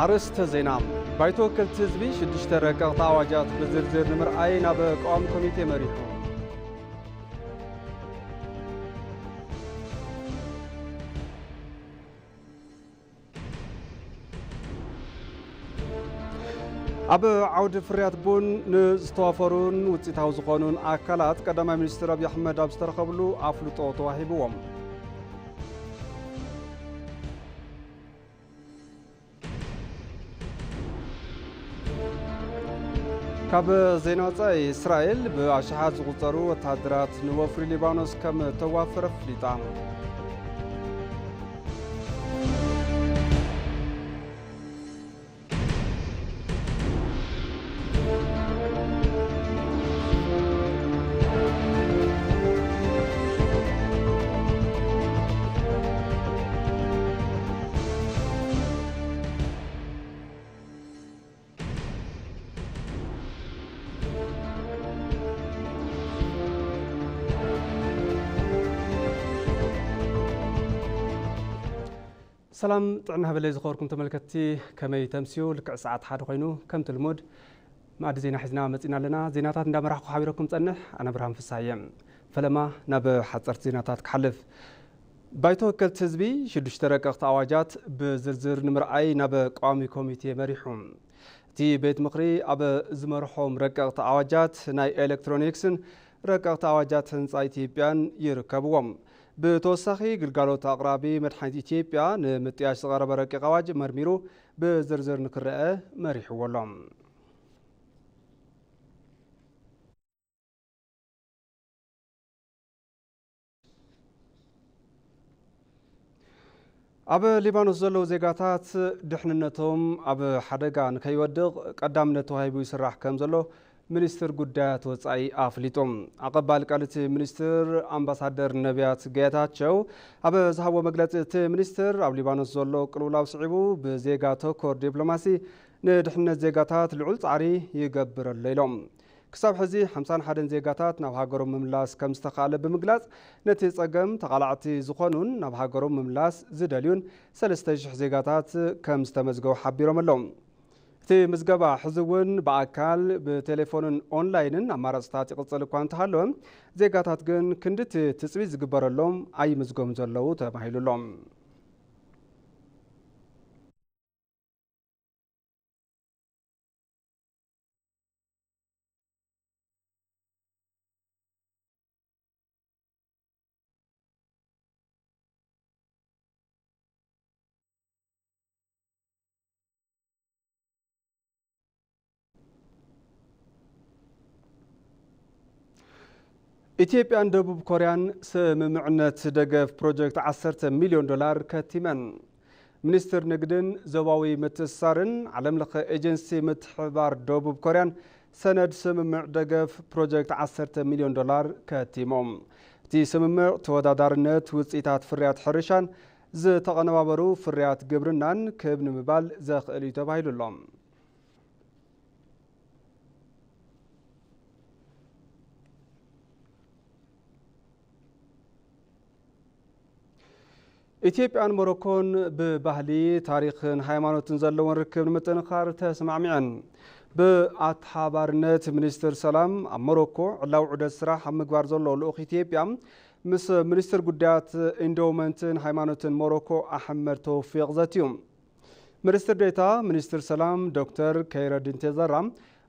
ኣርእስተ ዜና። ባይቶ ወከልቲ ህዝቢ ሽዱሽተ ረቀቕቲ ኣዋጃት ብዝርዝር ንምርኣይ ናብ ቀዋሚ ኮሚቴ መሪሑ። ኣብ ዓውዲ ፍርያት ቡን ንዝተዋፈሩን ውፅኢታዊ ዝኾኑን ኣካላት ቀዳማይ ሚኒስትር ኣብይ ኣሕመድ ኣብ ዝተረኸብሉ ኣፍልጦ ተዋሂብዎም። ካብ ዜና ወጻኢ፣ እስራኤል ብኣሽሓት ዝቑጸሩ ወተሃደራት ንወፍሪ ሊባኖስ ከም ተዋፈረ ኣፍሊጣ። ሰላም ጥዕና ሃበለይ ዝኸበርኩም ተመልከትቲ፣ ከመይ ተምስዩ? ልክዕ ሰዓት ሓደ ኮይኑ ከምቲ ልሙድ መኣዲ ዜና ሒዝና መጺና ኣለና። ዜናታት እንዳመራሕኩ ሓቢረኩም ጸንሕ ኣነ ብርሃን ፍስሃየ። ፈለማ ናብ ሓጸርቲ ዜናታት ክሓልፍ። ባይቶ ወከልቲ ህዝቢ ሽዱሽተ ረቀቕቲ ኣዋጃት ብዝርዝር ንምርኣይ ናብ ቀዋሚ ኮሚቴ መሪሑ። እቲ ቤት ምኽሪ ኣብ ዝመርሖም ረቀቕቲ ኣዋጃት ናይ ኤሌክትሮኒክስን ረቀቕቲ ኣዋጃት ህንጻ ኢትዮጵያን ይርከብዎም። ብተወሳኺ ግልጋሎት ኣቕራቢ መድሓኒት ኢትዮጵያ ንምጥያሽ ዝቐረበ ረቂቕ ኣዋጅ መርሚሩ ብዝርዝር ንክረአ መሪሕዎ ኣሎ። ኣብ ሊባኖስ ዘለዉ ዜጋታት ድሕንነቶም ኣብ ሓደጋ ንከይወድቕ ቀዳምነት ተዋሂቡ ይስራሕ ከም ዘሎ ሚኒስትር ጉዳያት ወጻኢ ኣፍሊጡ። ኣቐባሊ ቃል እቲ ሚኒስትር ኣምባሳደር ነቢያት ጌታቸው ኣብ ዝሃቦ መግለጺ፣ እቲ ሚኒስትር ኣብ ሊባኖስ ዘሎ ቅልውላው ስዒቡ ብዜጋ ተኮር ዲፕሎማሲ ንድሕነት ዜጋታት ልዑል ጻዕሪ ይገብር ኣሎ ኢሎም። ክሳብ ሕዚ ሓምሳን ሓደን ዜጋታት ናብ ሃገሮም ምምላስ ከም ዝተኻእለ ብምግላጽ፣ ነቲ ጸገም ተቓላዕቲ ዝኾኑን ናብ ሃገሮም ምምላስ ዝደልዩን ሰለስተ ሽሕ ዜጋታት ከም ዝተመዝገቡ ሓቢሮም ኣለዉ። እቲ ምዝገባ ሕዚ እውን ብኣካል፣ ብቴሌፎንን ኦንላይንን ኣማራጽታት ይቕጽል እኳ እንተሃለወ፣ ዜጋታት ግን ክንድቲ ትጽቢት ዝግበረሎም ኣይምዝገቡን ዘለዉ ተባሂሉ ኣሎ። ኢትዮጵያን ደቡብ ኮርያን ስምምዕነት ደገፍ ፕሮጀክት ዓሰርተ ሚልዮን ዶላር ከቲመን። ሚኒስትር ንግድን ዞባዊ ምትእስሳርን ዓለም ለኸ ኤጀንሲ ምትሕብባር ደቡብ ኮርያን ሰነድ ስምምዕ ደገፍ ፕሮጀክት ዓሰርተ ሚልዮን ዶላር ከቲሞም። እቲ ስምምዕ ተወዳዳርነት ውፅኢታት ፍርያት ሕርሻን ዝተቐነባበሩ ፍርያት ግብርናን ክብ ንምባል ዘኽእል እዩ ተባሂሉ ኣሎ። ኢትዮጵያን ሞሮኮን ብባህሊ፣ ታሪኽን ሃይማኖትን ዘለወን ርክብ ንምጥንኻር ተስማዕሚዐን። ብኣተሓባርነት ሚኒስትር ሰላም ኣብ ሞሮኮ ዕላዊ ዑደት ስራሕ ኣብ ምግባር ዘሎ ልኡኽ ኢትዮጵያ ምስ ሚኒስትር ጉዳያት ኢንዶውመንትን ሃይማኖትን ሞሮኮ ኣሕመድ ተውፊቕ ዘትዩ። ሚኒስትር ዴኤታ ሚኒስትር ሰላም ዶክተር ከይረዲን ቴዘራ፣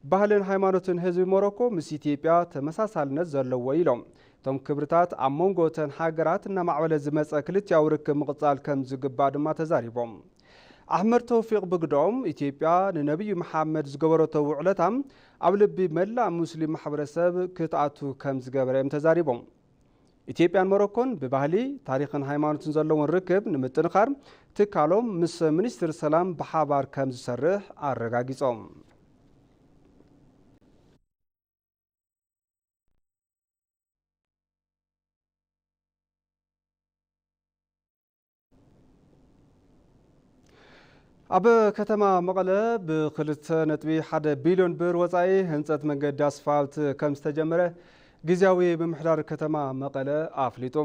ባህልን ሃይማኖትን ህዝቢ ሞሮኮ ምስ ኢትዮጵያ ተመሳሳልነት ዘለዎ ኢሎም። እቶም ክብርታት ኣብ መንጎ እተን ሃገራት እናማዕበለ ዝመጸ ክልቲኣዊ ርክብ ምቕጻል ከም ዝግባእ ድማ ተዛሪቦም። ኣሕመድ ተውፊቕ ብግደኦም፣ ኢትዮጵያ ንነቢዩ መሓመድ ዝገበረቶ ውዕለታ ኣብ ልቢ መላእ ሙስሊም ማሕበረሰብ ክትኣቱ ከም ዝገበረ እዮም ተዛሪቦም። ኢትዮጵያን ሞሮኮን ብባህሊ፣ ታሪኽን ሃይማኖትን ዘለዎም ርክብ ንምጥንኻር ትካሎም ምስ ሚኒስትር ሰላም ብሓባር ከም ዝሰርሕ ኣረጋጊጾም። ኣብ ከተማ መቐለ ብክልተ ነጥቢ ሓደ ቢልዮን ብር ወጻኢ ህንጸት መንገዲ ኣስፋልት ከም ዝተጀመረ ግዝያዊ ምምሕዳር ከተማ መቐለ ኣፍሊጡ።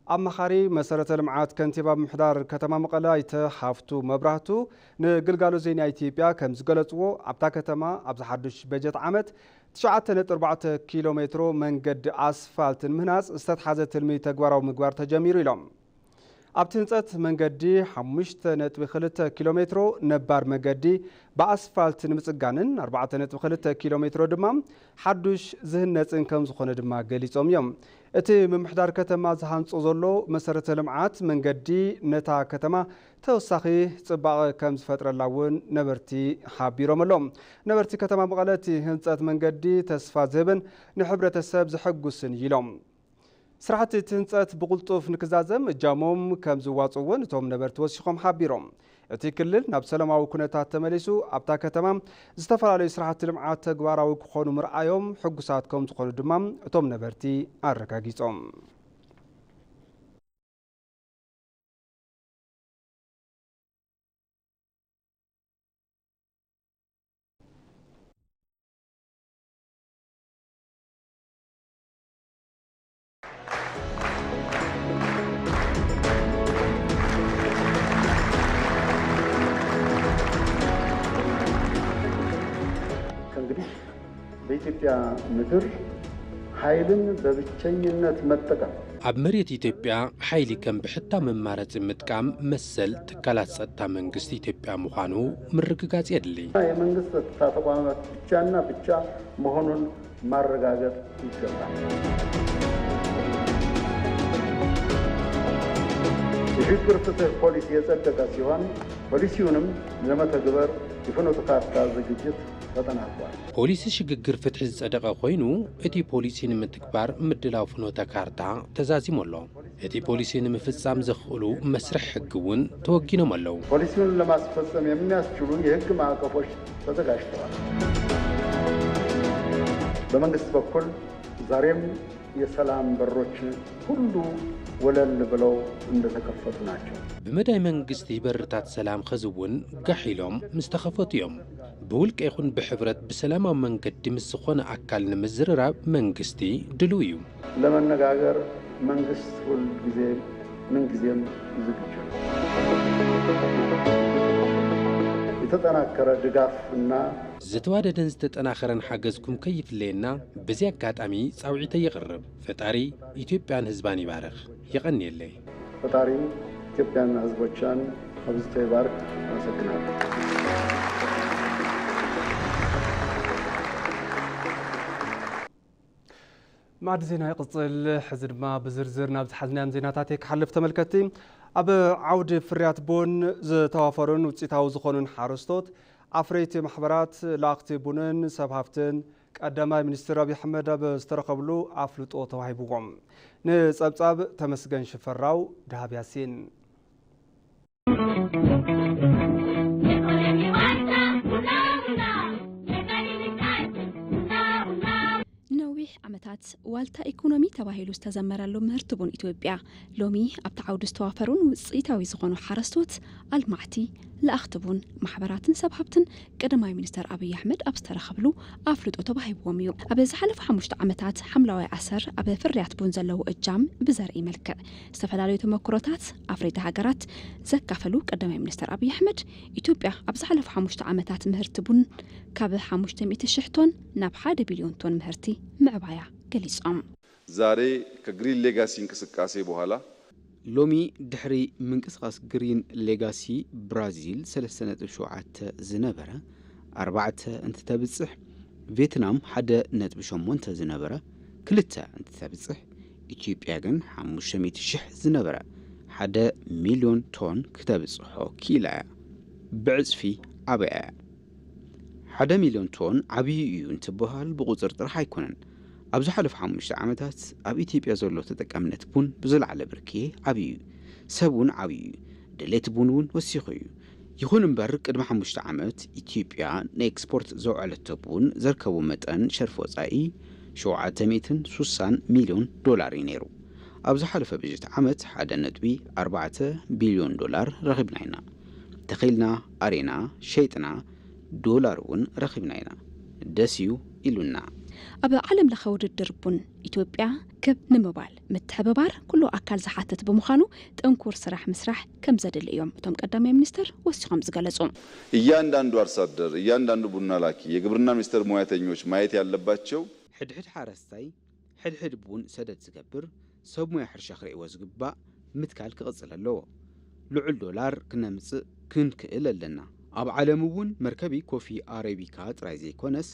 ኣማኻሪ መሰረተ ልምዓት ከንቲባ ምምሕዳር ከተማ መቐለ ኣይተ ሃፍቱ መብራህቱ ንግልጋሎት ዜና ኢትዮጵያ ከም ዝገለጽዎ፣ ኣብታ ከተማ ኣብዚ ሓዱሽ በጀት ዓመት ትሽዓተ ነጥቢ ኣርባዕተ ኪሎ ሜትሮ መንገዲ ኣስፋልት ንምህናጽ ዝተትሓዘ ትልሚ ተግባራዊ ምግባር ተጀሚሩ ኢሎም። ኣብቲ ህንጸት መንገዲ ሓሙሽተ ነጥቢ ክልተ ኪሎ ሜትሮ ነባር መገዲ ብኣስፋልት ንምጽጋንን ኣርባዕተ ነጥቢ ክልተ ኪሎ ሜትሮ ድማ ሓዱሽ ዝህነጽን ከም ዝኾነ ድማ ገሊጾም እዮም። እቲ ምምሕዳር ከተማ ዝሃንጾ ዘሎ መሰረተ ልምዓት መንገዲ ነታ ከተማ ተወሳኺ ጽባቐ ከም ዝፈጥረላ እውን ነበርቲ ሓቢሮም ኣለዉ። ነበርቲ ከተማ መቐለ እቲ ህንጸት መንገዲ ተስፋ ዝህብን ንሕብረተሰብ ዘሐጉስን እዩ ኢሎም። ስራሕቲ እቲ ህንጸት ብቕልጡፍ ንክዛዘም እጃሞም ከም ዝዋጽኡ እውን እቶም ነበርቲ ወሲኾም ሓቢሮም። እቲ ክልል ናብ ሰላማዊ ኩነታት ተመሊሱ ኣብታ ከተማ ዝተፈላለዩ ስራሕቲ ልምዓት ተግባራዊ ክኾኑ ምርኣዮም ሕጉሳት ከም ዝኾኑ ድማ እቶም ነበርቲ ኣረጋጊጾም። ከእንግዲህ በኢትዮጵያ ምድር ኃይልን በብቸኝነት መጠቀም። ኣብ መሬት ኢትዮጵያ ሓይሊ ከም ብሕታዊ መማረፂ ምጥቃም መሰል ትካላት ጸጥታ መንግስቲ ኢትዮጵያ ምዃኑ ምርግጋጽ የድሊ። የመንግስት ጸጥታ ተቋማት ብቻና ብቻ መሆኑን ማረጋገጥ ይገባል። የሽግግር ፍትህ ፖሊሲ የጸደቀ ሲሆን ፖሊሲውንም ለመተግበር የፍኖተ ካርታ ዝግጅት ተጠናቋል። ፖሊሲ ሽግግር ፍትሒ ዝጸደቐ ኮይኑ፣ እቲ ፖሊሲ ንምትግባር ምድላው ፍኖተ ካርታ ተዛዚሙ ኣሎ። እቲ ፖሊሲ ንምፍጻም ዘኽእሉ መስርሕ ሕጊ እውን ተወጊኖም ኣለዉ። ፖሊሲውን ለማስፈጸም የሚያስችሉ የሕግ ማዕቀፎች ተዘጋጅተዋል። በመንግስት በኩል ዛሬም የሰላም በሮች ሁሉ ወለል ብለው እንደተከፈቱ ናቸው። ብመዳይ መንግስቲ በርታት ሰላም ኸዚ እውን ጋሕ ኢሎም ምስ ተኸፈቱ እዮም። ብውልቀ ይኹን ብሕብረት ብሰላማዊ መንገዲ ምስ ዝኾነ ኣካል ንምዝርራብ መንግስቲ ድልው እዩ። ለመነጋገር መንግስት ሁል ጊዜ ምን ጊዜም ዝግጁ ነው። የተጠናከረ ድጋፍ እና ዝተዋደደን ዝተጠናኸረን ሓገዝኩም ከይፍለየና በዚ ኣጋጣሚ ጻውዒተይ የቕርብ። ፈጣሪ ኢትዮጵያን ህዝባን ይባርኽ። የቐንየለይ። ፈጣሪ ኢትዮጵያና ህዝቦቻን አብዝቶ ይባርክ። አመሰግናለሁ። ማዕዲ ዜና ይቕጽል። ሕዚ ድማ ብዝርዝር ናብ ዝሓዝናዮም ዜናታት ክሓልፍ። ተመልከትቲ፣ ኣብ ዓውዲ ፍርያት ቡን ዝተዋፈሩን ውፅኢታዊ ዝኾኑን ሓረስቶት፣ ኣፍረይቲ ማሕበራት፣ ለኣኽቲ ቡንን ሰብ ሃፍትን ቀዳማይ ሚኒስትር ኣብይ ኣሕመድ ኣብ ዝተረኸብሉ ኣፍልጦ ተዋሂብዎም። ንጸብጻብ ተመስገን ሽፈራው፣ ደሃብ ያሲን። ንነዊሕ ዓመታት ዋልታ ኢኮኖሚ ተባሂሉ ዝተዘመረሉ ምህርቲ ቡን ኢትዮጵያ፣ ሎሚ ኣብቲ ዓውዲ ዝተዋፈሩን ውፅኢታዊ ዝኾኑ ሓረስቶት፣ ኣልማዕቲ፣ ለኣኽቲ ቡን፣ ማሕበራትን ሰብ ሃብትን ቀዳማይ ሚኒስተር ኣብይ ኣሕመድ ኣብ ዝተረኸብሉ ኣፍልጦ ተዋሂብዎም እዩ። ኣብ ዝሓለፉ ሓሙሽተ ዓመታት ሓምለዋይ ኣሰር ኣብ ፍርያት ቡን ዘለዎ እጃም ብዘርኢ መልክዕ ዝተፈላለዩ ተመክሮታት ኣፍረይቲ ሃገራት ዘካፈሉ ቀዳማይ ሚኒስተር ኣብይ ኣሕመድ፣ ኢትዮጵያ ኣብ ዝሓለፉ ሓሙሽተ ዓመታት ምህርቲ ቡን ካብ ሓሙሽተ ሚእቲ ሽሕ ቶን ናብ ሓደ ቢልዮን ቶን ምህርቲ ምዕባያ ገሊጾም። ዛሬ ከግሪን ሌጋሲ እንቅስቃሴ በኋላ ሎሚ ድሕሪ ምንቅስቓስ ግሪን ሌጋሲ ብራዚል ሰለስተ ነጥቢ ሸውዓተ ዝነበረ ኣርባዕተ እንትተብጽሕ፣ ቬትናም ሓደ ነጥቢ ሸሞንተ ዝነበረ ክልተ እንትተብጽሕ፣ ኢትዮጵያ ግን ሓሙሽተ ሚእቲ ሽሕ ዝነበረ ሓደ ሚልዮን ቶን ክተብጽሖ ክኢላ እያ። ብዕጽፊ ዓበያ እያ። ሓደ ሚልዮን ቶን ዓብዩ እዩ እንትበሃል ብቑጽሪ ጥራሕ ኣይኮነን። ኣብ ዝሓለፉ ሓሙሽተ ዓመታት ኣብ ኢትዮጵያ ዘሎ ተጠቃምነት ቡን ብዝለዓለ ብርኪ ዓብዩ እዩ። ሰብ እውን ዓብዩ እዩ። ድሌት ቡን እውን ወሲኹ እዩ። ይኹን እምበር ቅድሚ ሓሙሽተ ዓመት ኢትዮጵያ ንኤክስፖርት ዘውዐለቶ ቡን ዘርከቦ መጠን ሸርፊ ወጻኢ ሸውዓተ ሚእትን ሱሳን ሚልዮን ዶላር እዩ ነይሩ። ኣብ ዝሓለፈ በጀት ዓመት ሓደ ነጥቢ ኣርባዕተ ቢልዮን ዶላር ረኺብና ኢና። ተኺልና ኣሬና ሸይጥና ዶላር እውን ረኺብና ኢና። ደስ እዩ ኢሉና። ኣብ ዓለም ለኸ ውድድር ቡን ኢትዮጵያ ክብ ንምባል ምትሕብባር ኩሉ ኣካል ዝሓትት ብምዃኑ ጥንኩር ስራሕ ምስራሕ ከም ዘድሊ እዮም እቶም ቀዳማይ ሚኒስትር ወሲኾም ዝገለጹ። እያንዳንዱ አርሶ አደር፣ እያንዳንዱ ቡና ላኪ፣ የግብርና ሚኒስቴር ሙያተኞች ማየት ያለባቸው ሕድሕድ ሓረስታይ ሕድሕድ ቡን ሰደድ ዝገብር ሰብ ሞያ ሕርሻ ክርእይዎ ዝግባእ ምትካል ክቕጽል ኣለዎ። ልዑል ዶላር ክነምጽእ ክንክእል ኣለና። ኣብ ዓለም እውን መርከቢ ኮፊ ኣረቢካ ጥራይ ዘይኮነስ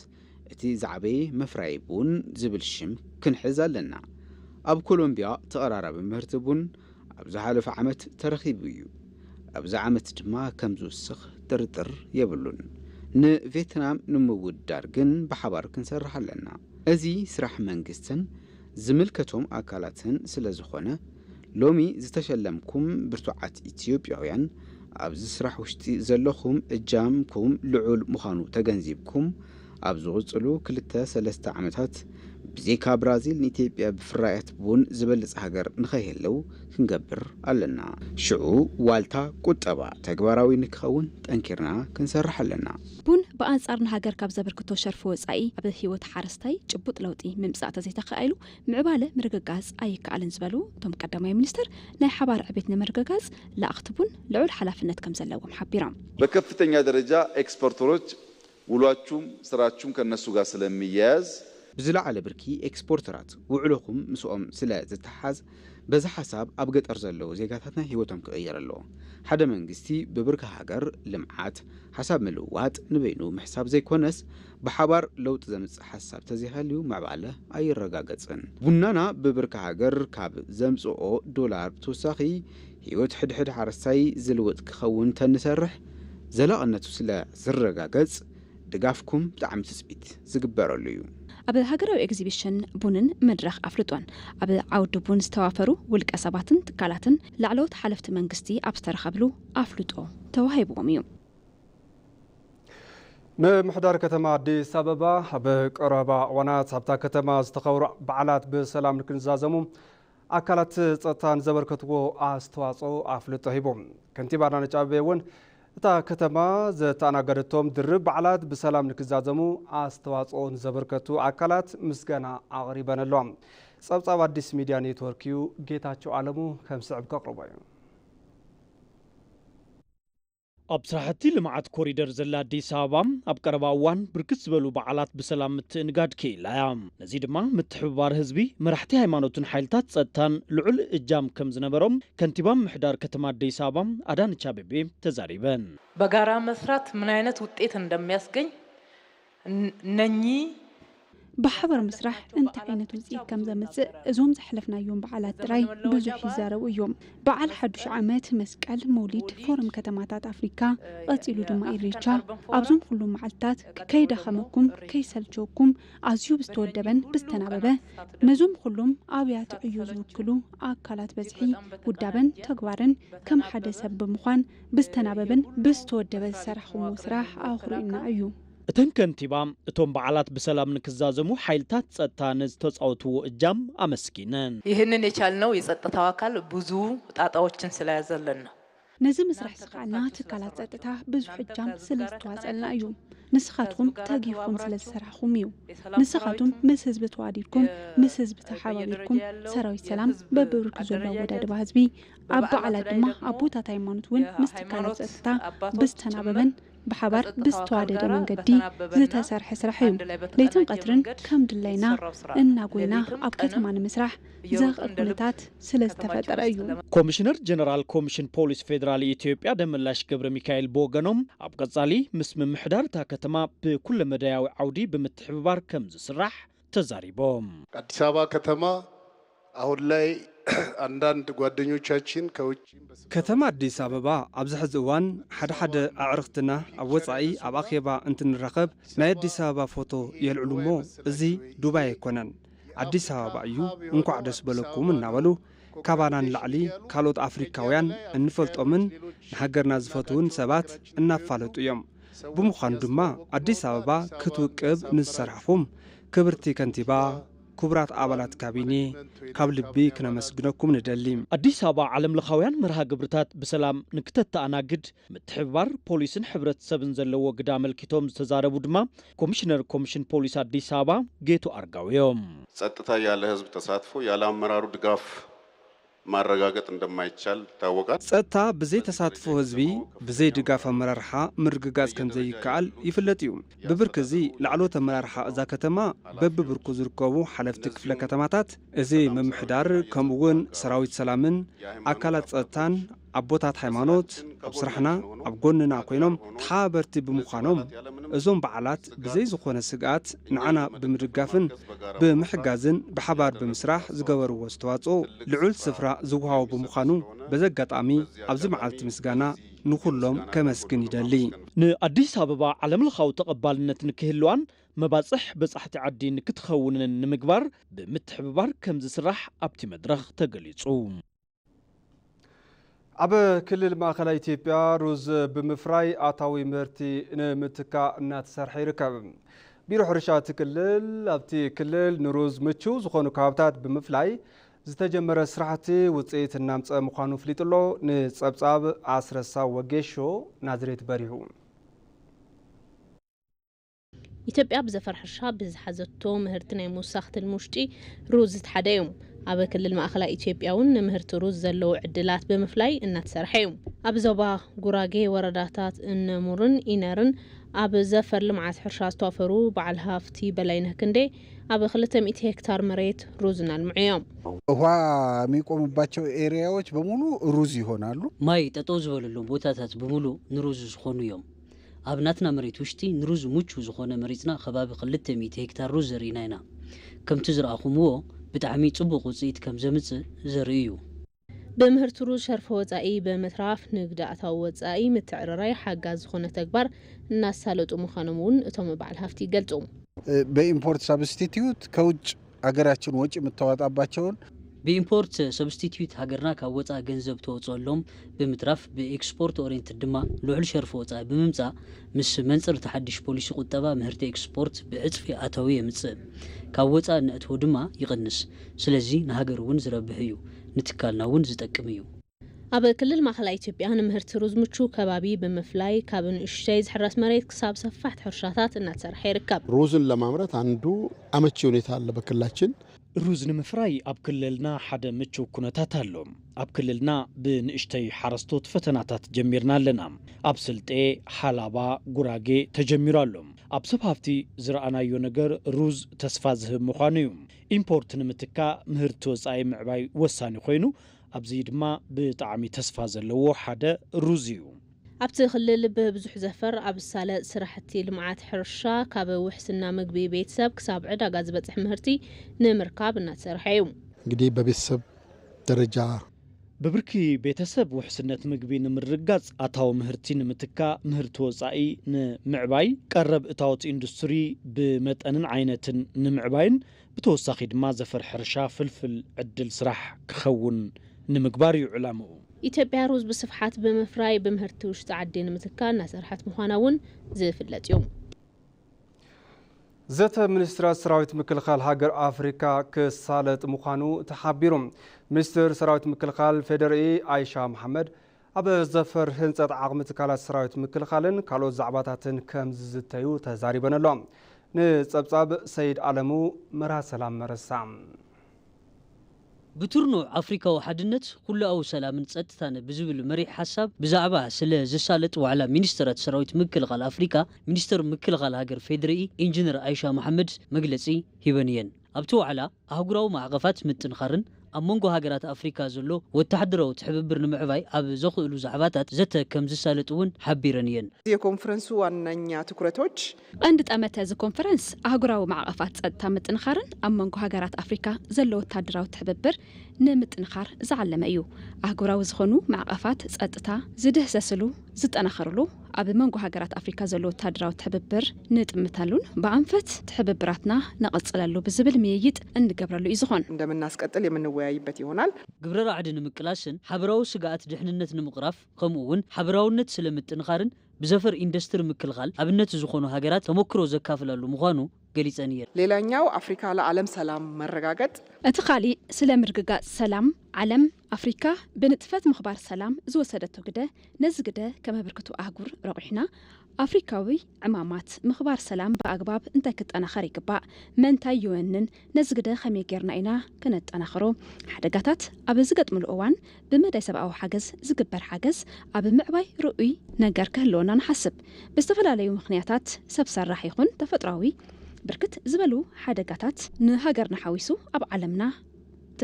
እቲ ዝዓበየ መፍራይ ቡን ዝብል ሽም ክንሕዝ ኣለና። ኣብ ኮሎምቢያ ተቐራራቢ ምህርቲ ቡን ኣብ ዝሓለፈ ዓመት ተረኺቡ እዩ። ኣብዚ ዓመት ድማ ከም ዝውስኽ ጥርጥር የብሉን። ንቬትናም ንምውድዳር ግን ብሓባር ክንሰርሕ ኣለና። እዚ ስራሕ መንግስትን ዝምልከቶም ኣካላትን ስለ ዝኾነ፣ ሎሚ ዝተሸለምኩም ብርቱዓት ኢትዮጵያውያን፣ ኣብዚ ስራሕ ውሽጢ ዘለኹም እጃምኩም ልዑል ምዃኑ ተገንዚብኩም፣ ኣብ ዝቕጽሉ ክልተ ሰለስተ ዓመታት ብዘይካ ብራዚል ንኢትዮጵያ ብፍራያት ቡን ዝበልጽ ሃገር ንኸይህልው ክንገብር ኣለና። ሽዑ ዋልታ ቁጠባ ተግባራዊ ንክኸውን ጠንኪርና ክንሰርሕ ኣለና። ቡን ብኣንጻር ንሃገር ካብ ዘበርክቶ ሸርፊ ወጻኢ ኣብ ህይወት ሓረስታይ ጭቡጥ ለውጢ ምምጻእ ተዘይተኻኢሉ ምዕባለ ምርግጋጽ ኣይከኣልን ዝበሉ እቶም ቀዳማይ ሚኒስትር፣ ናይ ሓባር ዕቤት ንምርግጋጽ ለኣኽቲ ቡን ልዑል ሓላፍነት ከም ዘለዎም ሓቢሮም። በከፍተኛ ደረጃ ኤክስፖርተሮች ውሏችሁም ስራችሁም ከነሱ ጋር ስለሚያያዝ ብዝለዓለ ብርኪ ኤክስፖርተራት ውዕሎኹም ምስኦም ስለ ዝተሓዝ በዚ ሓሳብ ኣብ ገጠር ዘለዉ ዜጋታትና ህይወቶም ክቕየር ኣለዎ። ሓደ መንግስቲ ብብርኪ ሃገር ልምዓት ሓሳብ ምልውዋጥ ንበይኑ ምሕሳብ ዘይኮነስ ብሓባር ለውጢ ዘምጽእ ሓሳብ ተዘይሃልዩ ምዕባለ ኣይረጋገጽን። ቡናና ብብርኪ ሃገር ካብ ዘምጽኦ ዶላር ብተወሳኺ ህይወት ሕድሕድ ሓረስታይ ዝልውጥ ክኸውን ተንሰርሕ ዘላቕነቱ ስለ ዝረጋገጽ ድጋፍኩም ብጣዕሚ ትጽቢት ዝግበረሉ እዩ። ኣብ ሃገራዊ ኤግዚቢሽን ቡንን መድረኽ ኣፍልጦን ኣብ ዓውዲ ቡን ዝተዋፈሩ ውልቀ ሰባትን ትካላትን ላዕለዎት ሓለፍቲ መንግስቲ ኣብ ዝተረኸብሉ ኣፍልጦ ተዋሂብዎም እዩ። ምምሕዳር ከተማ ኣዲስ ኣበባ ኣብ ቀረባ እዋናት ኣብታ ከተማ ዝተኸብሩ በዓላት ብሰላም ንክንዛዘሙ ኣካላት ጸጥታ ንዘበርከትዎ ኣስተዋጽኦ ኣፍልጦ ሂቡ። ከንቲባ ኣዳነች ኣቤቤ እውን እታ ከተማ ዘተኣናገደቶም ድርብ በዓላት ብሰላም ንክዛዘሙ ኣስተዋጽኦ ንዘበርከቱ ኣካላት ምስጋና ኣቕሪበን ኣለዋ። ጸብጻብ ኣዲስ ሚድያ ኔትወርክ እዩ። ጌታቸው ኣለሙ ከም ስዕብ ከቕርቦ እዩ። ኣብ ስራሕቲ ልምዓት ኮሪደር ዘላ ኣዲስ ኣበባ ኣብ ቀረባ እዋን ብርክት ዝበሉ በዓላት ብሰላም ምትእንጋድ ክኢላ እያ። ነዚ ድማ ምትሕብባር ህዝቢ፣ መራሕቲ ሃይማኖትን ሓይልታት ጸጥታን ልዑል እጃም ከም ዝነበሮም ከንቲባ ምምሕዳር ከተማ ኣዲስ ኣበባ ኣዳነች ኣቤቤ ተዛሪበን። በጋራ መስራት ምን አይነት ውጤት እንደሚያስገኝ እነኚህ ብሓባር ምስራሕ እንታይ ዓይነት ውፅኢት ከም ዘምፅእ እዞም ዘሕለፍናዮም በዓላት ጥራይ ብዙሕ ይዛረቡ እዮም። በዓል ሓዱሽ ዓመት፣ መስቀል፣ መውሊድ፣ ፎረም ከተማታት ኣፍሪካ፣ ቀፂሉ ድማ ኢሬቻ፣ ኣብዞም ኩሎም መዓልትታት ከይደኸመኩም ከይሰልቸወኩም ኣዝዩ ብዝተወደበን ብዝተናበበ ነዞም ኩሎም ኣብያተ ዕዮ ዝውክሉ ኣካላት በዝሒ ውዳበን ተግባርን ከም ሓደ ሰብ ብምዃን ብዝተናበበን ብዝተወደበ ዝሰራሕኹምዎ ስራሕ ኣኹሪኡና እዩ። እተን ከንቲባ እቶም በዓላት ብሰላም ንክዛዘሙ ሓይልታት ጸጥታ ንዝተጻወትዎ እጃም ኣመስጊነን። ይህንን የቻልነው የጸጥታው አካል ብዙ ጣጣዎችን ስለያዘልን ነው። ነዚ ምስራሕ ዝኸኣልና ትካላት ጸጥታ ብዙሕ እጃም ስለ ዝተዋጸልና እዩ። ንስኻትኩም ተጊፍኩም ስለ ዝሰራሕኹም እዩ። ንስኻትኩም ምስ ህዝቢ ተዋዲድኩም ምስ ህዝቢ ተሓባቢርኩም ሰራዊት ሰላም በብብርኪ ዘሎ ኣወዳድባ ህዝቢ ኣብ በዓላት ድማ ኣቦታት ሃይማኖት እውን ምስ ትካላት ጸጥታ ብዝተናበበን ብሓባር ብዝተዋደደ መንገዲ ዝተሰርሐ ስራሕ እዩ። ለይትን ቀትርን ከም ድላይና እናጎይና ኣብ ከተማ ንምስራሕ ዘኽእል ኩነታት ስለ ዝተፈጠረ እዩ። ኮሚሽነር ጀነራል ኮሚሽን ፖሊስ ፌዴራል ኢትዮጵያ ደመላሽ ገብረ ሚካኤል ብወገኖም ኣብ ቀጻሊ ምስ ምምሕዳር እታ ከተማ ብኩለመዳያዊ ዓውዲ ብምትሕብባር ከም ዝስራሕ ተዛሪቦም። አዲስ አበባ ከተማ አሁን ላይ አንዳንድ ጓደኞቻችን ከውጭ ከተማ ኣዲስ ኣበባ ኣብዚ ሕዚ እዋን ሓደ ሓደ ኣዕርኽትና ኣብ ወጻኢ ኣብ ኣኼባ እንትንራኸብ ናይ ኣዲስ ኣበባ ፎቶ የልዕሉ እሞ እዚ ዱባይ ኣይኮነን ኣዲስ ኣበባ እዩ እንኳዕ ደስ በለኩም እናበሉ ካባና ንላዕሊ ካልኦት ኣፍሪካውያን እንፈልጦምን ንሃገርና ዝፈትውን ሰባት እናፋለጡ እዮም። ብምዃኑ ድማ ኣዲስ ኣበባ ክትውቅብ ንዝሰራሕኹም ክብርቲ ከንቲባ ክቡራት ኣባላት ካቢኔ፣ ካብ ልቢ ክነመስግነኩም ንደሊ። ኣዲስ ኣበባ፣ ዓለምለኻውያን መርሃ ግብርታት ብሰላም ንክተተኣናግድ ምትሕብባር ፖሊስን ሕብረተሰብን ዘለዎ ግደ ኣመልኪቶም ዝተዛረቡ ድማ ኮሚሽነር ኮሚሽን ፖሊስ ኣዲስ ኣበባ ጌቱ ኣርጋው እዮም። ጸጥታ ያለ ህዝብ ተሳትፎ፣ ያለ አመራሩ ድጋፍ ማረጋገጥ እንደማይቻል ይታወቃል። ጸጥታ ብዘይ ተሳትፎ ህዝቢ፣ ብዘይ ድጋፍ ኣመራርሓ ምርግጋጽ ከም ዘይከኣል ይፍለጥ እዩ። ብብርኪ እዚ፣ ላዕለዎት ኣመራርሓ እዛ ከተማ በብብርኩ ዝርከቡ ሓለፍቲ ክፍለ ከተማታት፣ እዚ ምምሕዳር፣ ከምኡ እውን ሰራዊት ሰላምን ኣካላት ጸጥታን ኣቦታት ሃይማኖት ኣብ ስራሕና ኣብ ጎንና ኮይኖም ተሓባበርቲ ብምዃኖም፣ እዞም በዓላት ብዘይ ዝኾነ ስግኣት ንዓና ብምድጋፍን ብምሕጋዝን ብሓባር ብምስራሕ ዝገበርዎ ኣስተዋጽኦ ልዑል ስፍራ ዝወሃቦ ብምዃኑ፣ በዚ ኣጋጣሚ ኣብዚ መዓልቲ ምስጋና ንኹሎም ከመስግን ይደሊ። ንኣዲስ ኣበባ ዓለምለኻዊ ተቐባልነት ንክህልዋን መባጽሕ በጻሕቲ ዓዲ ንክትኸውንን ንምግባር ብምትሕብባር ከም ዝስራሕ ኣብቲ መድረኽ ተገሊጹ። ኣብ ክልል ማእኸላይ ኢትዮጵያ ሩዝ ብምፍራይ ኣታዊ ምህርቲ ንምትካእ እናተሰርሐ ይርከብ። ቢሮ ሕርሻ እቲ ክልል ኣብቲ ክልል ንሩዝ ምቹው ዝኾኑ ከባብታት ብምፍላይ ዝተጀመረ ስራሕቲ ውፅኢት እናምፀ ምዃኑ ፍሊጡ ኣሎ። ንፀብፃብ ኣስረሳ ወጌሾ ናዝሬት በሪሁ። ኢትዮጵያ ብዘፈር ሕርሻ ብዝሓዘቶ ምህርቲ ናይ ምውሳኽ ትልሚ ውሽጢ ሩዝ እቲ ሓደ እዩ። ኣብ ክልል ማእኸላይ ኢትዮጵያ እውን ንምህርቲ ሩዝ ዘለዉ ዕድላት ብምፍላይ እናተሰርሐ እዩ። ኣብ ዞባ ጉራጌ ወረዳታት እነሙርን ኢነርን ኣብ ዘፈር ልምዓት ሕርሻ ዝተዋፈሩ በዓል ሃፍቲ በላይነህ ክንዴ ኣብ ክልተ ሚእቲ ሄክታር መሬት ሩዝ እናልምዑ እዮም። ውሃ የሚቆምባቸው ኤሪያዎች በሙሉ ሩዝ ይሆናሉ። ማይ ጠጠው ዝበለሎም ቦታታት ብምሉእ ንሩዝ ዝኾኑ እዮም። ኣብ ናትና መሬት ውሽጢ ንሩዝ ምቹው ዝኾነ መሪፅና ከባቢ ክልተ ሚእቲ ሄክታር ሩዝ ዘሪእና ኢና። ከምቲ ዝረኣኹምዎ ብጣዕሚ ፅቡቕ ውፅኢት ከም ዘምፅእ ዘርኢ እዩ። ብምህርቲ ሩዝ ሸርፊ ወፃኢ ብምትራፍ ንግዲ ኣታዊ ወፃኢ ምትዕርራይ ሓጋዚ ዝኾነ ተግባር እናሳለጡ ምዃኖም እውን እቶም በዓል ሃፍቲ ይገልፁ። በኢምፖርት ሳብስቲትዩት ከውጭ ሀገራችን ወጪ የምታወጣባቸውን ብኢምፖርት ሰብስቲትዩት ሃገርና ካብ ወፃኢ ገንዘብ ተወፅኦሎም ብምትራፍ ብኤክስፖርት ኦሪየንትድ ድማ ልዑል ሸርፊ ወፃኢ ብምምፃእ ምስ መንፅር እቲ ሓድሽ ፖሊሲ ቁጠባ ምህርቲ ኤክስፖርት ብዕፅፊ ኣታዊ የምፅእ። ካብ ወፃኢ እነእትዎ ድማ ይቕንስ። ስለዚ ንሃገር እውን ዝረብሕ እዩ፣ ንትካልና እውን ዝጠቅም እዩ። ኣብ ክልል ማእኸላይ ኢትዮጵያ ንምህርቲ ሩዝ ምቹው ከባቢ ብምፍላይ ካብ ንእሽተይ ዝሕረስ መሬት ክሳብ ሰፋሕቲ ሕርሻታት እናተሰርሐ ይርከብ። ሩዝን ለማምረት አንዱ አመቺ ሁኔታ አለ በክልላችን። ሩዝ ንምፍራይ ኣብ ክልልና ሓደ ምቹው ኩነታት ኣሎ። ኣብ ክልልና ብንእሽተይ ሓረስቶት ፈተናታት ጀሚርና ኣለና። ኣብ ስልጤ፣ ሓላባ፣ ጉራጌ ተጀሚሩ ኣሎ። ኣብ ሰብ ሃፍቲ ዝረኣናዮ ነገር ሩዝ ተስፋ ዝህብ ምዃኑ እዩ። ኢምፖርት ንምትካእ ምህርቲ ወፃኢ ምዕባይ ወሳኒ ኮይኑ፣ ኣብዚ ድማ ብጣዕሚ ተስፋ ዘለዎ ሓደ ሩዝ እዩ። ኣብቲ ክልል ብብዙሕ ዘፈር ኣብ ዝሳለጥ ስራሕቲ ልምዓት ሕርሻ ካብ ውሕስና ምግቢ ቤተሰብ ክሳብ ዕዳጋ ዝበፅሕ ምህርቲ ንምርካብ እናተሰርሐ እዩ። እንግዲህ በቤተሰብ ደረጃ ብብርኪ ቤተሰብ ውሕስነት ምግቢ ንምርግጋፅ ኣታዊ ምህርቲ ንምትካእ ምህርቲ ወፃኢ ንምዕባይ ቀረብ እታወት ኢንዱስትሪ ብመጠንን ዓይነትን ንምዕባይን ብተወሳኺ ድማ ዘፈር ሕርሻ ፍልፍል ዕድል ስራሕ ክኸውን ንምግባር እዩ ዕላምኡ። ኢትዮጵያ ሩዝ ብስፍሓት ብምፍራይ ብምህርቲ ውሽጢ ዓዲ ንምትካእ እናሰርሐት ምዃና እውን ዝፍለጥ እዩ። ዘተ ሚኒስትራት ሰራዊት ምክልኻል ሃገር ኣፍሪካ ክሳለጥ ምዃኑ ተሓቢሩ። ሚኒስትር ሰራዊት ምክልኻል ፌዴሪኢ ኣይሻ መሓመድ ኣብ ዘፈር ህንፀት ዓቕሚ ትካላት ሰራዊት ምክልኻልን ካልኦት ዛዕባታትን ከም ዝዝተዩ ተዛሪበን ኣሎ። ንፀብፃብ ሰይድ ኣለሙ መርሃ ሰላም መረሳ። ብትርኑዕ ኣፍሪካዊ ሓድነት ኩሉኣዊ ሰላምን ጸጥታን ብዝብል መሪሕ ሓሳብ ብዛዕባ ስለ ዝሳለጥ ዋዕላ ሚኒስተራት ሰራዊት ምክልኻል ኣፍሪካ ሚኒስተር ምክልኻል ሃገር ፌድሪኢ ኢንጂነር ኣይሻ መሓመድ መግለጺ ሂበን እየን። ኣብቲ ዋዕላ ኣህጉራዊ ማዕቐፋት ምጥንኻርን ኣብ መንጎ ሃገራት ኣፍሪካ ዘሎ ወተሃደራዊ ትሕብብር ንምዕባይ ኣብ ዘኽእሉ ዛዕባታት ዘተ ከም ዝሳለጥ እውን ሓቢረን እየን። የኮንፈረንሱ ዋነኛ ትኩረቶች ቀንዲ ጠመተ እዚ ኮንፈረንስ ኣህጉራዊ ማዕቐፋት ጸጥታ ምጥንኻርን ኣብ መንጎ ሃገራት ኣፍሪካ ዘሎ ወታደራዊ ትሕብብር ንምጥንኻር ዝዓለመ እዩ። ኣህጉራዊ ዝኾኑ ማዕቐፋት ጸጥታ ዝድህሰስሉ፣ ዝጠናኸርሉ፣ ኣብ መንጎ ሃገራት ኣፍሪካ ዘሎ ወታደራዊ ትሕብብር ንጥምተሉን ብኣንፈት ትሕብብራትና ነቐጽለሉ ብዝብል ምይይጥ እንገብረሉ እዩ ዝኾን። እንደምናስቀጥል የምንወያይበት ይሆናል። ግብረ ራዕዲ ንምቅላስን ሓበራዊ ስግኣት ድሕንነት ንምቕራፍ ከምኡ እውን ሓበራውነት ስለምጥንኻርን ብዘፈር ኢንዱስትሪ ምክልኻል ኣብነት ዝኾኑ ሃገራት ተሞክሮ ዘካፍላሉ ምዃኑ ገሊጸን እየን። ሌላኛው አፍሪካ ለዓለም ሰላም መረጋገጥ እቲ ካሊእ ስለ ምርግጋጽ ሰላም ዓለም፣ ኣፍሪካ ብንጥፈት ምኽባር ሰላም ዝወሰደቶ ግደ፣ ነዚ ግደ ከመብርክቱ ኣህጉር ረቑሕና ኣፍሪካዊ ዕማማት ምኽባር ሰላም ብኣግባብ እንታይ ክጠናኸር ይግባእ? መንታይ ይወንን? ነዚ ግደ ከመይ ጌርና ኢና ከነጠናኽሮ? ሓደጋታት ኣብ ዝገጥምሉ እዋን ብመዳይ ሰብኣዊ ሓገዝ ዝግበር ሓገዝ ኣብ ምዕባይ ርኡይ ነገር ክህልወና ንሓስብ። ብዝተፈላለዩ ምኽንያታት ሰብ ሰራሕ ይኹን ተፈጥሯዊ ብርክት ዝበሉ ሓደጋታት ንሃገርና ሓዊሱ ኣብ ዓለምና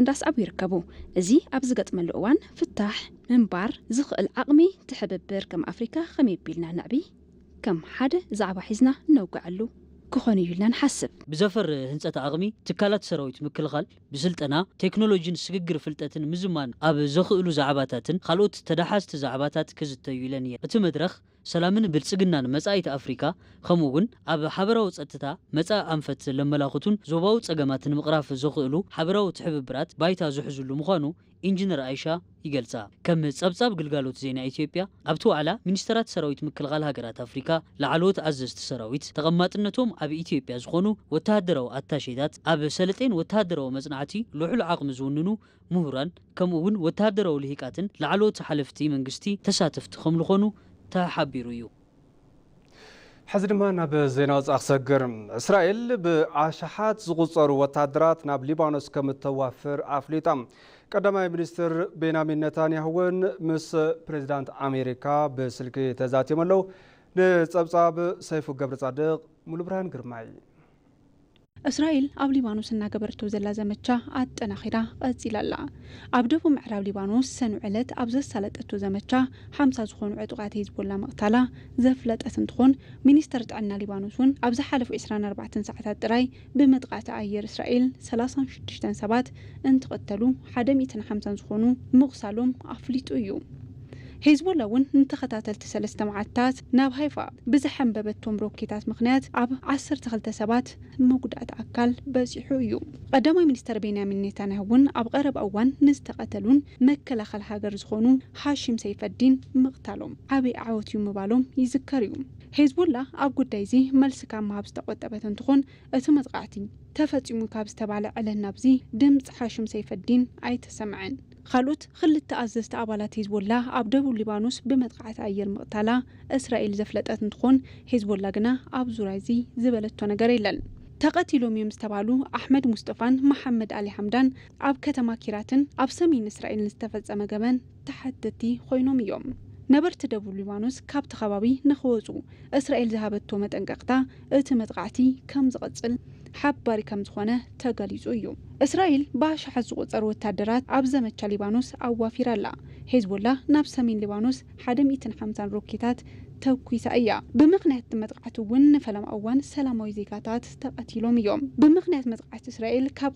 እንዳስዓቡ ይርከቡ። እዚ ኣብ ዝገጥመሉ እዋን ፍታሕ ምንባር ዝኽእል ዓቕሚ ትሕብብር ከም ኣፍሪካ ከመይ ቢልና ንዕቢ ከም ሓደ ዛዕባ ሒዝና ነውግዐሉ ክኾን እዩ ኢልና ንሓስብ። ብዘፈር ህንፀት ዓቕሚ ትካላት ሰራዊት ምክልኻል ብስልጠና ቴክኖሎጂን ስግግር ፍልጠትን ምዝማን ኣብ ዘኽእሉ ዛዕባታትን ካልኦት ተዳሓዝቲ ዛዕባታት ክዝተዩ ኢለን እየ። እቲ መድረኽ ሰላምን ብልጽግናን መጻኢት ኣፍሪካ ከምኡ እውን ኣብ ሓበራዊ ጸጥታ መጻኢ ኣንፈት ለመላኽቱን ዞባዊ ጸገማት ንምቕራፍ ዘኽእሉ ሓበራዊ ትሕብብራት ባይታ ዝሕዝሉ ምዃኑ ኢንጂነር ኣይሻ ይገልጻ። ከም ጸብጻብ ግልጋሎት ዜና ኢትዮጵያ ኣብቲ ዋዕላ ሚኒስተራት ሰራዊት ምክልኻል ሃገራት ኣፍሪካ፣ ላዕለዎት ኣዘዝቲ ሰራዊት፣ ተቐማጥነቶም ኣብ ኢትዮጵያ ዝኾኑ ወተሃደራዊ ኣታሼታት፣ ኣብ ሰለጤን ወተሃደራዊ መጽናዕቲ ልዑል ዓቕሚ ዝውንኑ ምሁራን ከምኡ እውን ወተሃደራዊ ልሂቃትን ላዕለዎት ሓለፍቲ መንግስቲ ተሳተፍቲ ከምልኾኑ ተሓቢሩ እዩ። ሕዚ ድማ ናብ ዜና ወፃኢ ክሰግር። እስራኤል ብኣሽሓት ዝቑፀሩ ወታደራት ናብ ሊባኖስ ከም እተዋፍር ኣፍሊጣ። ቀዳማይ ሚኒስትር ቤንያሚን ነታንያሁ እውን ምስ ፕሬዚዳንት ኣሜሪካ ብስልኪ ተዛትዮም ኣለዉ። ንፀብፃብ ሰይፉ ገብረ ፃድቕ፣ ሙሉ ብርሃን ግርማይ። እስራኤል ኣብ ሊባኖስ እናገበረቶ ዘላ ዘመቻ ኣጠናኺራ ቀፂላ ኣላ። ኣብ ደቡብ ምዕራብ ሊባኖስ ሰኑዕ ዕለት ኣብ ዘሳለጠቶ ዘመቻ ሓምሳ ዝኾኑ ዕጡቓት ሂዝቦላ ምቕታላ ዘፍለጠት እንትኾን፣ ሚኒስተር ጥዕና ሊባኖስ እውን ኣብ ዝሓለፉ ዕስራን ኣርባዕተን ሰዓታት ጥራይ ብመጥቃዕቲ ኣየር እስራኤል ሰላሳን ሽዱሽተን ሰባት እንትቕተሉ፣ ሓደ ሚእትን ሓምሳን ዝኾኑ ምቑሳሎም ኣፍሊጡ እዩ። ሂዝቦላ እውን ንተኸታተልቲ ሰለስተ መዓልታት ናብ ሃይፋ ብዝሐንበበቶም ሮኬታት ምኽንያት ኣብ ዓሰርተ ክልተ ሰባት መጉዳእቲ ኣካል በፂሑ እዩ። ቀዳማይ ሚኒስተር ቤንያሚን ኔታንያሁ እውን ኣብ ቀረባ እዋን ንዝተቐተሉን መከላኸሊ ሃገር ዝኾኑ ሃሺም ሰይፈዲን ምቕታሎም ዓብዪ ዓወት እዩ ምባሎም ይዝከር እዩ። ሄዝቦላ ኣብ ጉዳይ እዚ መልሲ ካብ ምሃብ ዝተቆጠበት እንትኾን፣ እቲ መጥቃዕቲ ተፈፂሙ ካብ ዝተባለ ዕለት ናብዚ ድምፂ ሃሽም ሰይፈዲን ኣይተሰምዐን። ካልኦት ክልተ ኣዘዝቲ ኣባላት ሄዝቦላ ኣብ ደቡብ ሊባኖስ ብመጥቃዕቲ ኣየር ምቕታላ እስራኤል ዘፍለጠት እንትኾን፣ ሄዝቦላ ግና ኣብ ዙርያ እዚ ዝበለቶ ነገር የለን። ተቐቲሎም እዮም ዝተባሉ ኣሕመድ ሙስጠፋን መሓመድ ኣሊ ሓምዳን ኣብ ከተማ ኪራትን ኣብ ሰሜን እስራኤልን ዝተፈጸመ ገበን ተሓተትቲ ኮይኖም እዮም። ነበርቲ ደቡብ ሊባኖስ ካብቲ ከባቢ ንኽወጹ እስራኤል ዝሃበቶ መጠንቀቕታ እቲ መጥቃዕቲ ከም ዝቕጽል ሓባሪ ከም ዝኾነ ተገሊጹ እዩ። እስራኤል ብኣሽሓት ዝቑጸሩ ወታደራት ኣብ ዘመቻ ሊባኖስ ኣዋፊራ ኣላ። ሄዝቦላ ናብ ሰሜን ሊባኖስ ሓደ ሚእትን ሓምሳን ሮኬታት ተኩሳ እያ። ብምኽንያት እቲ መጥቃዕቲ እውን ንፈለማ እዋን ሰላማዊ ዜጋታት ተቐቲሎም እዮም። ብምኽንያት መጥቃዕቲ እስራኤል ካብ